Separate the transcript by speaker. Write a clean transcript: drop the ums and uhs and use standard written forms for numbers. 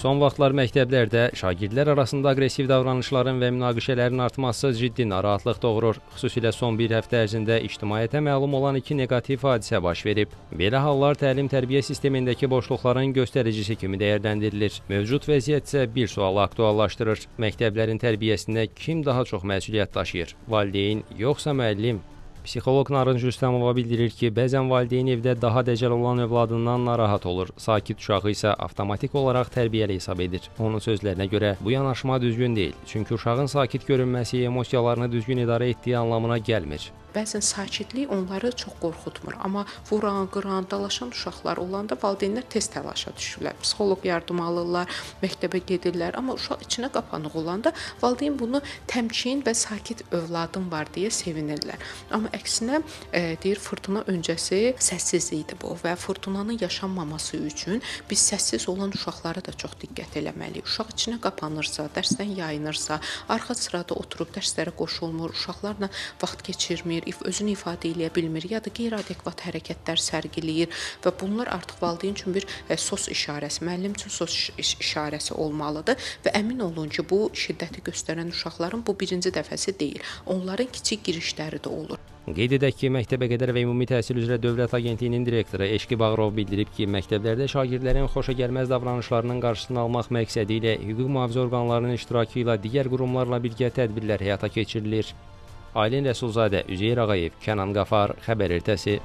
Speaker 1: Son vaxtlar məktəblərdə şagirdlər arasında aqressiv davranışların və münaqişələrin artması ciddi narahatlıq doğurur. Xüsusilə son bir həftə ərzində ictimaiyyətə məlum olan iki neqativ hadisə baş verib. Belə hallar təlim-tərbiyə sistemindəki boşluqların göstəricisi kimi dəyərləndirilir. Mövcud vəziyyət isə bir sualı aktuallaşdırır. Məktəblərin tərbiyəsində kim daha çox məsuliyyət daşıyır? Valideyn yoxsa müəllim? Psixoloq Narınc Rüstəmova bildirir ki, bəzən valideyn evdə daha dəcəl olan övladından narahat olur. Sakit uşağı isə avtomatik olaraq tərbiyəli hesab edir. Onun sözlərinə görə bu yanaşma düzgün deyil. Çünki uşağın sakit görünməsi emosiyalarını düzgün idarə etdiyi anlamına gəlmir.
Speaker 2: Bəzən sakitlik onları çox qorxutmur, amma vuran, qıran, dalaşan uşaqlar olanda valideynlər tez təlaşa düşürlər. Psixoloq yardımı alırlar, məktəbə gedirlər, amma uşaq içinə qapanıq olanda valideyn bunu təmkin və sakit övladım var deyə sevinirlər. Amma əksinə deyir, fırtına öncəsi səssizlikdir bu və fırtınanın yaşanmaması üçün biz səssiz olan uşaqlara da çox diqqət eləməliyik. Uşaq içinə qapanırsa, dərsdən yayınırsa, arxa sırada oturub dərslərə qoşulmur, uşaqlarla vaxt keçirmir, özünü ifadə eləyə bilmir ya da qeyri-adekvat hərəkətlər sərgiləyir və bunlar artıq valideyn üçün bir SOS işarəsi, müəllim üçün SOS işarəsi olmalıdır və əmin olun ki, bu şiddəti göstərən uşaqların bu birinci dəfəsi deyil. Onların kiçik girişləri də olur.
Speaker 1: Qeyd edək ki, Məktəbəqədər və Ümumi Təhsil üzrə Dövlət Agentliyinin direktoru Eşqi Bağırov bildirib ki, məktəblərdə şagirdlərin xoşagəlməz davranışlarının qarşısını almaq məqsədi ilə hüquq mühafizə orqanlarının iştirakı ilə digər qurumlarla birgə tədbirlər həyata keçirilir. Aylin Rəsulzadə, Üzeyir Ağayev, Kənan Qafar, Xəbər ertəsi.